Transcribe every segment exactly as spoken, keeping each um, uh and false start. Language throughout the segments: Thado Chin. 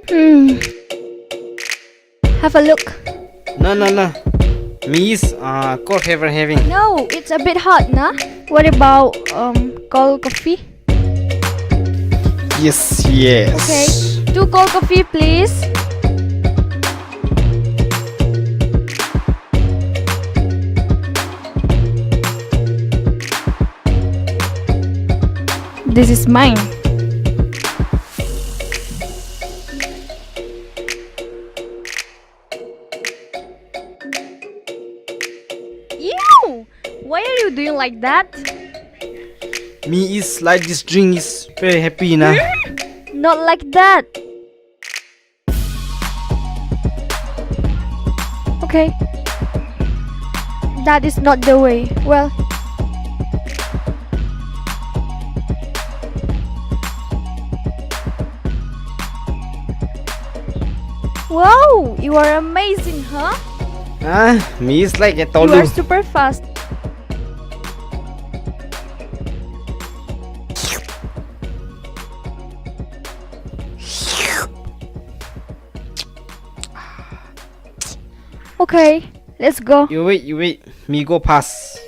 Hmm. Have a look. No, no, no. Me is uh, cold fever having. No, it's a bit hot, na? What about um cold coffee? Yes, yes. Okay, two cold coffee, please. This is mine. Ew! Why are you doing like that? Me is like this drink is very happy na. Not like that. Okay. That is not the way. Well. Wow, you are amazing, huh? Ah, me is like a tolu. You are super fast. Okay, let's go. You wait, you wait. Me go pass.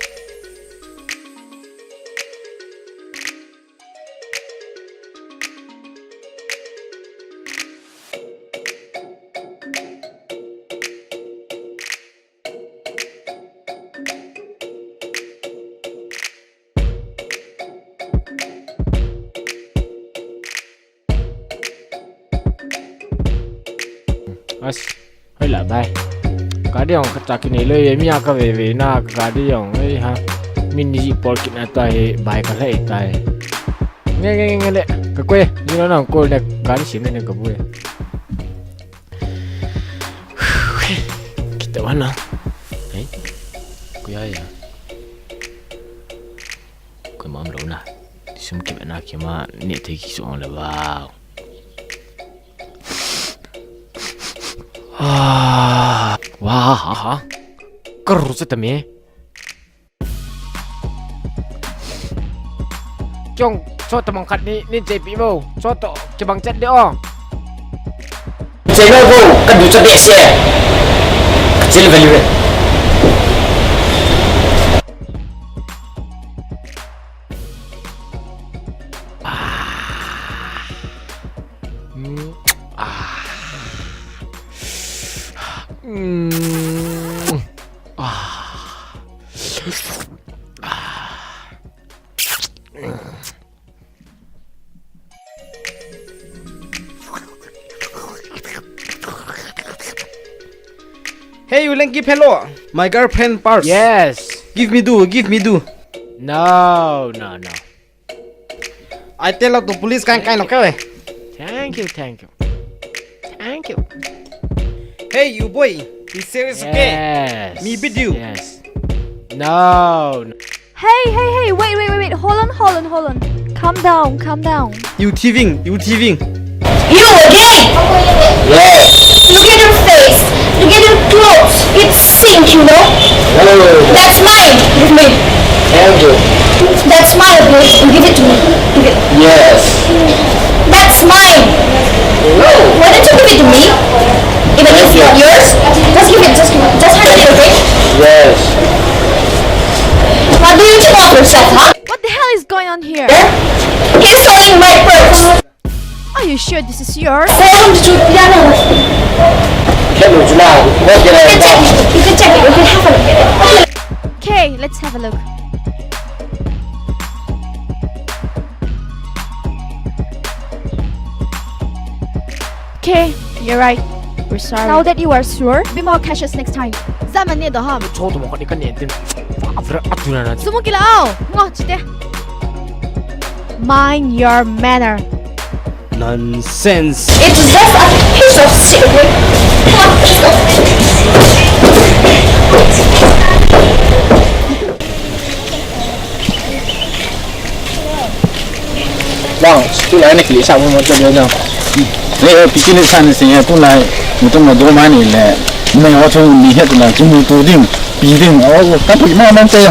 As, hoi la tai. Gari jong khacha kinei loi, mi a kave ve na ka gari jong, ei ha. Min ni ji por kit na tai, bai ka lhai tai. Nge, nge, nge, nge le. Ka koi, ni lo na kol ne, gari sim ne ka bu e. Kita mana? Ei. Koi a ya. Koi mam lo na. Sum ki na ki ma ni te ki so le wow. Ah, wah, ha, ha. Kar se ta me. Kyong, cho ta mang khat ni, ni J P bo. Cho to, ki bang chat de o. J P bo, ka du chat de se. Ka chil value. Ah. Mm. Ah. Mm. Ah. Ah. Hey, you lanky fellow. My girlfriend purse. Yes. Give me do, give me do. No, no, no. I tell out to police kan kain, okay? Thank you, thank you. Thank you. Hey, you boy. Be serious, okay? Yes. Me with you. Yes. No, no. Hey, hey, hey, wait, wait, wait, wait. Hold on, hold on, hold on. Calm down, calm down. You thieving, you thieving. You again? Yes. Look at your face. Look at your clothes. It stink, you know. No. That's mine. Give me. Thank you. That's mine, please. You give it to me. Give it. Yes. That's mine. No. Why don't you give it to me? Even if it's not yours, just give it. Just give it. Just hand it, okay? Yes. What do you think of yourself, huh? What the hell is going on here? He's stolen my purse. Are you sure this is yours? Phone to piano. Hello, Juna. What can I do? You can check it. You can check it. You can have a look at it. Okay, let's have a look. Okay, you're right. We're sorry. Now that you are sure, be more cautious next time. Zaman ne da ham. Cho to mo ka ni ka ne tin. Fa fra atuna na. Sumo kila o. Ngo chite. Mind your manner. Nonsense. It's just a piece of shit, okay? What piece of shit? Bang, tulai ni kili sa mo mo tu dia jang. Ni, eh, picnic sa ni sing, tulai. Mutum mo do mani le. Ni ho tu ni he tu na, tu tu ding, pi ding. Oh, ka pui ma man te.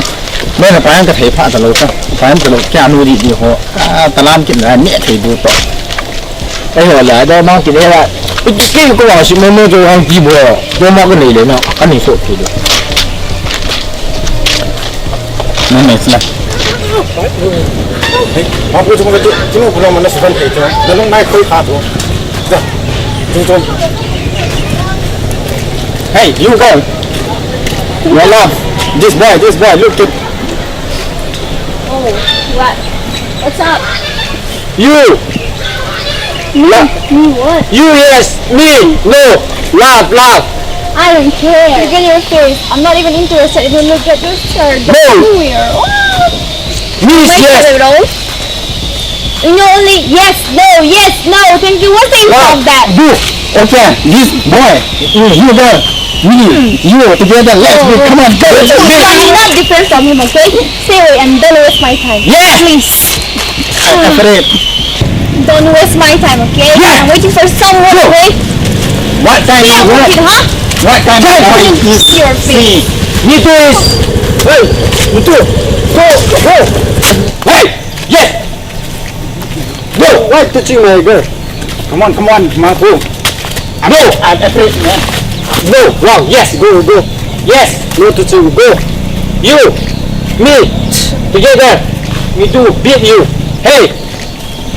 Mai na pa yang ka thei pha ta lo ka. Pa yang ta lo kya nu di di ho. Ah, talam kin na ni thei du to. Ei ho la, do ma ki le la. Ki ki ko wa si mo mo jo ang ki bo. Do ma ko ni le na, ka ni so ki le. Mo mo sila. Hey, ma ko jo ma ko jo, ki mo ko ma na so kan pe jo. Da long nai ko kha jo. Da. Jo jo. Hey, you go. You love this boy, this boy. Look at. Oh, what? What's up? You. Me? Me what? You yes, me no. Laugh, laugh. I don't care. Look at your face. I'm not even interested if you look at your shirt. No. Weird. Oh. Me yes. You know, only yes, no, yes, no. Thank you. What's the use of that? Do. Okay, this boy, you, you girl, me, you together, let's go. Come on, go. Not different from him, okay? Stay away and don't waste my time. Yeah. Please. I'm afraid. Don't waste my time, okay? Yeah. I'm waiting for someone. Go. Wait. What time? What? Huh? What time? Go. Your face. Me too is. Hey, me too. Go, go. Hey, yes. Go. Why touching my girl? Come on, come on, Marco. No, I'm afraid, man. No, wrong. Yes, go, go. Yes, no touching. Go. You, me, together. Me too, beat you. Hey,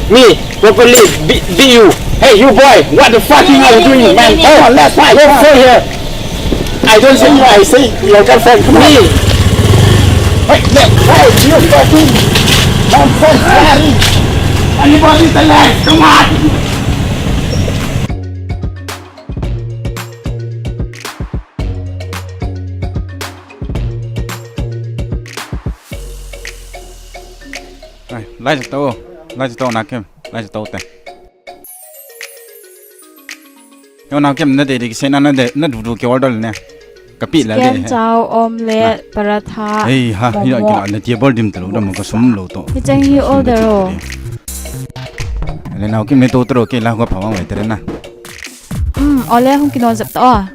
me, properly beat, beat you. Hey, you boy, what the fuck you are doing, man? Come on, let's fight. Let's fight here. I don't say you, I say your girlfriend. Come on. Me. Hey, look, hey, you fucking nonsense, man. Anybody the left? Come on. Ai, lai jatau, lai jatau Nakim, lai jatau te. Yo, Nakim, na de de kisei na, na de, na dudu ki order ne. Kapi la de. Chicken chow, omelette, paratha, momo. Ei ha, hi la ki la, na table dim talo da mo ka sum lo to. Hi chang hi order o. Le Nakim ne to tro ke la ko pha wang wai tere na. Um, ole hung kino jep to.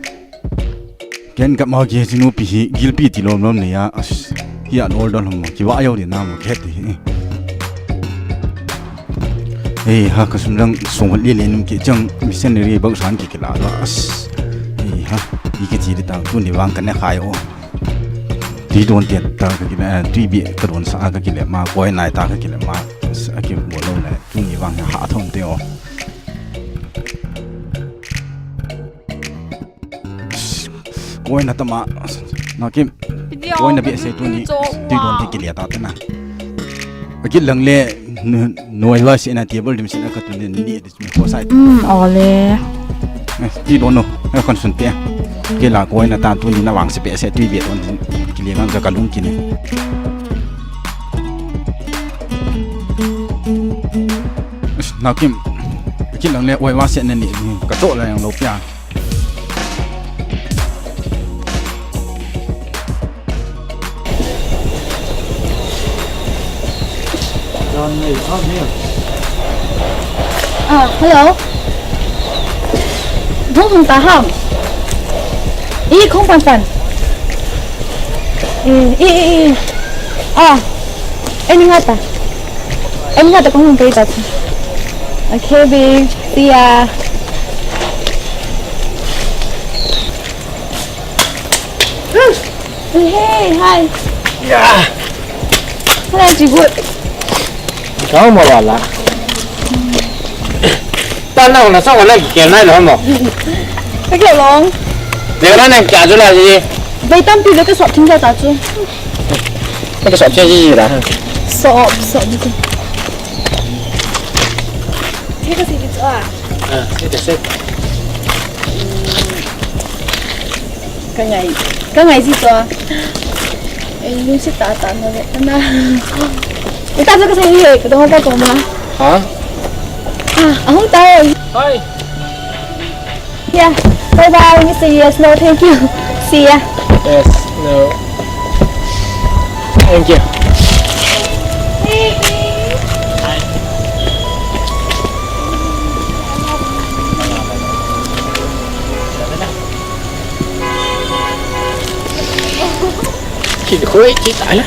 Ken kap ma ki chinu pi hi gilpi ti lom lom ne ya. As, hi an order lom ki wa yo de na mo ke ti hi. Ei ha, ka sum lang song le le num ki chang missionary bau san ki ki la la. As. Ei ha, i ki ti de ta tu ni wang ka ne khai o. Tui don te ta ka ki le, tui bi ka don sa ka ki le ma, koi nai ta ka ki le ma. As, a ki bo lo le, tu ni wang ha thom te o. Koi na tama, Nakim. Koi na bi se tu ni, tui don te ki le ta te na. A ki lang le, noi wa se na table dim se na ka tu ni ni. Hosai. Hmm, ole. Eh, ti don no. Eh, kon sun te. Ke la ko na ta tu ni na wang se pe se tu bi don. Ki le ngan ka lung ki ni. Nakim. Ki lang le oi wa se ne ni. Ka to la yang lo pia. John Lee, come here. Ah, hello. Hung hung ta ham. I, khong pan pan. I, i, i, i. Ah, eh, ni ngata. Eh, ni ngata kong hung kai ta. Okay, babe. See ya. Hey, hi. Ya. Hello, Jigut. Kau mau wala. Tan na na sa wala ki na lo mo. Ka ke long. De na na kya ju la ji. Bai tam pi de ka sop thing ja ta chu. Ka sop che ji la. Sop, sop ji. Che ka si ji a. Ah, che ka se. Ka ngai, ka ngai ji to. Eh, lungset tah tah na ve, na. Ita jo ka sai ni, ka dong pa ko ma. Ha? Ah, ahung ta. Hi. Yeah. Bye bye, Mister Yes. No, thank you. See ya. Yes. No. Thank you. Ki khoi ki tai la.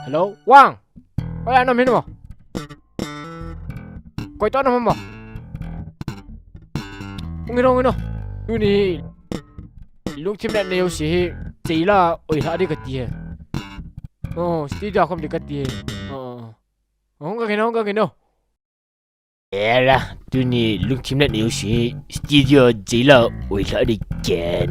Hello, Wang. Oi, anom hin mo. Koi toh anom mo. Hung in, hung in. Tuni lungthim natna jouse hi jail a oilha ding kati e. Oh, studio a khum ding kati e. Oh. Hung kagin, hung kagin. Era, tuni lungthim natna jouse studio jail a oilha ding kati e.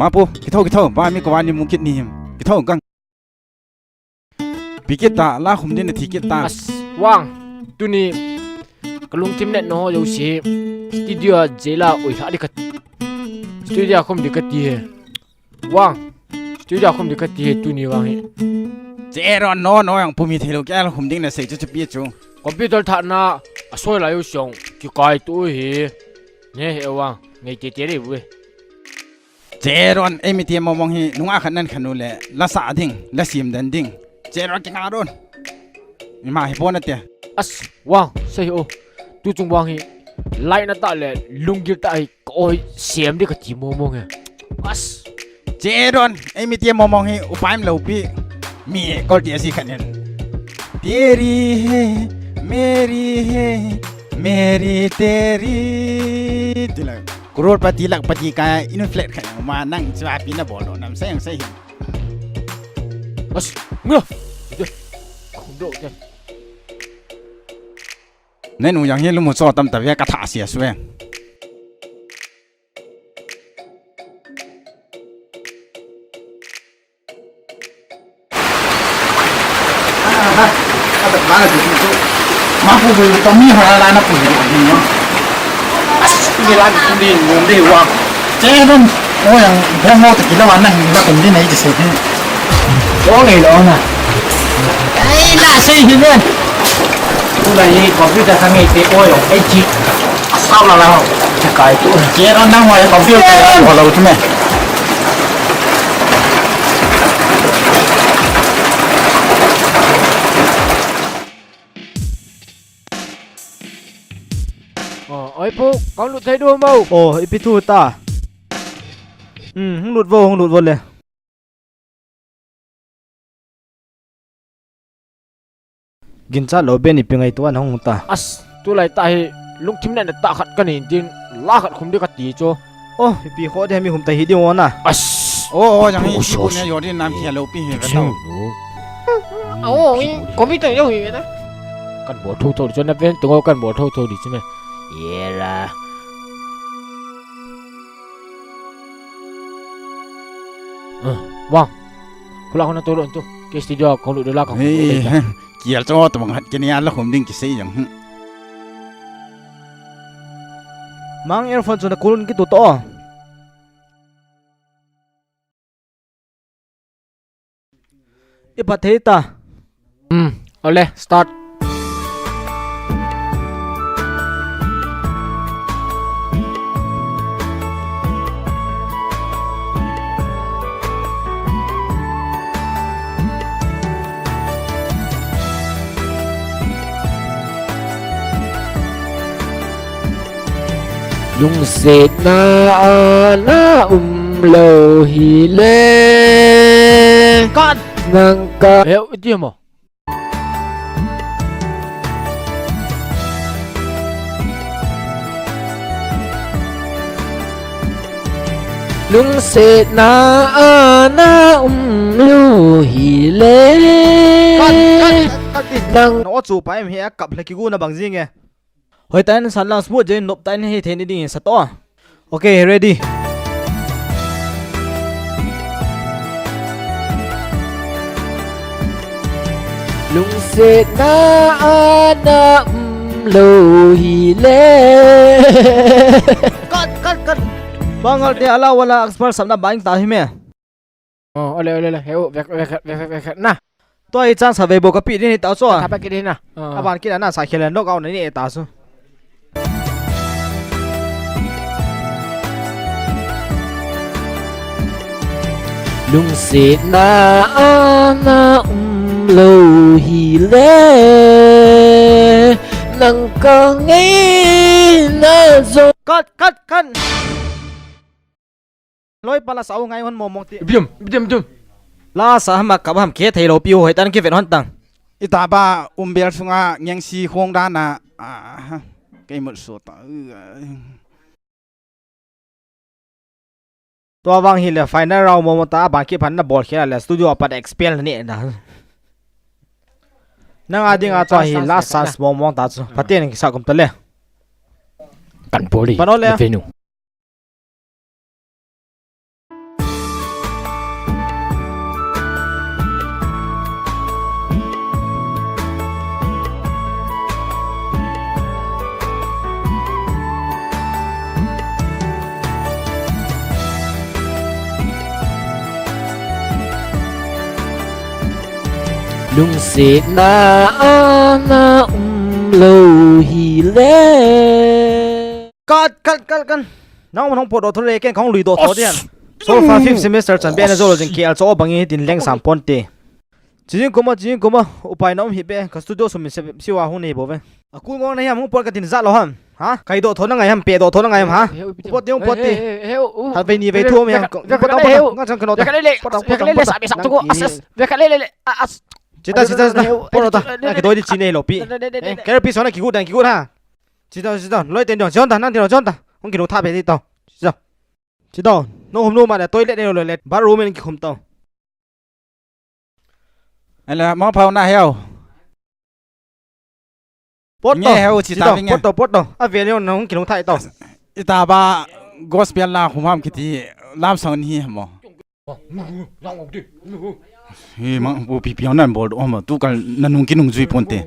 Mapu, kithou, kithou, ba mi ko ani mu kit ni him. Kithou, gang. Pikit ta, la khum din na thi kit ta. As, Wang, tuni kalungthim natna ho jouse studio jail a oilha ding kati. Studio khum ding kati e. Wang, studio khum ding kati e tuni vang hi. Che ron no no jong pumi thei lou kei a khum ding na sei chu chu pi chu. Computer thahna asoi lai u song kikai tu hi. Ne he Wang, ngai te te re bu e. Che ron, ei mi te mo mong hi nunga khat nan khat nu le la sa ding, la sim dan ding. Che ron kinga ron. Ima hi pon ate. As, Wang, sei o. Tu chung Wang hi. Lai na ta le, lunggil ta hi, ka oi, sem di kati mo mong e. As. Che ron, ei mi te mo mong hi, upai um lou pi. Mi, kol ti asi khat nen. Teri he, meri he, meri teri. Ti la. Crorepati, lakhpati ka in flat khat ma nang chua pi na bol do nam sei sei hi. As, ngah. Ite. Khum do te. Nenu jang hi lumu cho tam ta ve ka tha sia sue. Mapu bu to mi hora la na pu ni no. As, ni la ni ni Wang. Che don, o jang, bo mo ta kila wa na ni la kum di nei ji se. O ngai lo na. Ai, na sei hi ven. Tu la ni computer ka ngai te o jong, ai ji. Asap la la ho. Che kai tu. Che don na wa computer ka ho lo tu me. Oh, oi pu, kong lut thei du mo. Oh, ipi thu ta. Hmm, hung lut vo, hung lut vo le. Ginchat lou ben ipi ngaito a nahung ta. As, tulai tah hi lungthim natna tah khat kanei in tin, la khat khum ding kati chu. Oh, ipi kho ding mi khum ta hi ding o na. As. Oh, oh, jang hi, oh, ipi so, ne yo din nam thia lou pi hi ka tao. Oh, i, kopi to yo hi ka ta. Kan bol thotho di chu na ven tu kan bol thotho di chu me. Yera. Ah, Wang. Khula khuna tolo anto. Ke studio khulu de la ka. Hey, kial cho to bang hat kini ala khum ding kisei jang. Mang earphone chu na kulun kitu to. Ipa thei ta. Hmm, ole, start. Lungsetna a na um lou hile. Cut. Nang ka. Heu, iti mo. Lungsetna a na um lou hile. Cut, cut, cut, cut. Nang. Na o chu pa em hi a kap le kigu na bang jing e. Hoitah in san lang smooth jeh in nop tah in hithei ni ding in sa to. Okay, ready. Lungsetna a na um lou hile. Cut, cut, cut. Bangal te ala wala Akbar sapna bang ta hi me. Oh, ole, ole, ole. Heu, vek, vek, vek, vek, vek, na. Tua hi chance a vei bou ka pe ding hi ta chu. Ka pe kit ding na. Ah. Aban kit na sa khel knock out na ni ta chu. Lungsetna a na um lou hile. Nang ka ngaina jo. Cut, cut, cut. Loi pala sa u ngai hon momong ti. Bium, bium, bium. La sa hama kaba ham ke thei lo pi ho hetan ke vet hon tang. Itaba umbel sunga ngengsi khong dana. Ah, kei mut so ta. Tua vang hi le final round momo ta, bang ki phan na bol khel le studio a pat expel ni na. Nang a ding a tua hi last chance momo ta chu. Patien ki sa kum ta le. Kan boli. Pano le. Venu. Lungsetna ana um lou hile. Cut, cut, cut, cut. Nang man hong potdoh tho le, ken kahung luidoh tho dian. Solfa fifth semester chan be na jolo jing K L cho bang hi tin leng sam ponte. Chijing kuma, chijing kuma, upai na um hi be, ka studio sum min se, siwa hung nei bo ve. A kul ngong na hiam hung pot ka tin jat lo ham. Ha? Kai doh tho na ngai ham, pe doh tho na ngai ham, ha? Pot ti, pot ti. Hal vei ni vei thu um hiam, pot ta, pot ta, nga chang kano ta. Pot ta, pot ta, pot ta. Nang ki. Chita, chita, chita. Pot ta. Na ki doi di chi nei lo pi. Eh, kera pi so na ki gut, na ki gut ha. Chita, chita. Loi ten dong, chon ta, nang ten dong, chon ta. Hung ki lo tha be ti to. Chita. Chita. No hum no ma le toilet nei lo le. Bathroom in ki khum to. Ala, mong phau na heo. Pot to. Nge heo chi ta nge. Pot to, pot to. A ve leo na hung kilung thai to. Itaba gospel la humam kiti lam song ni mo. Hi ma bu pi pi nan bol do ma tu kal na nung kinung jui ponte.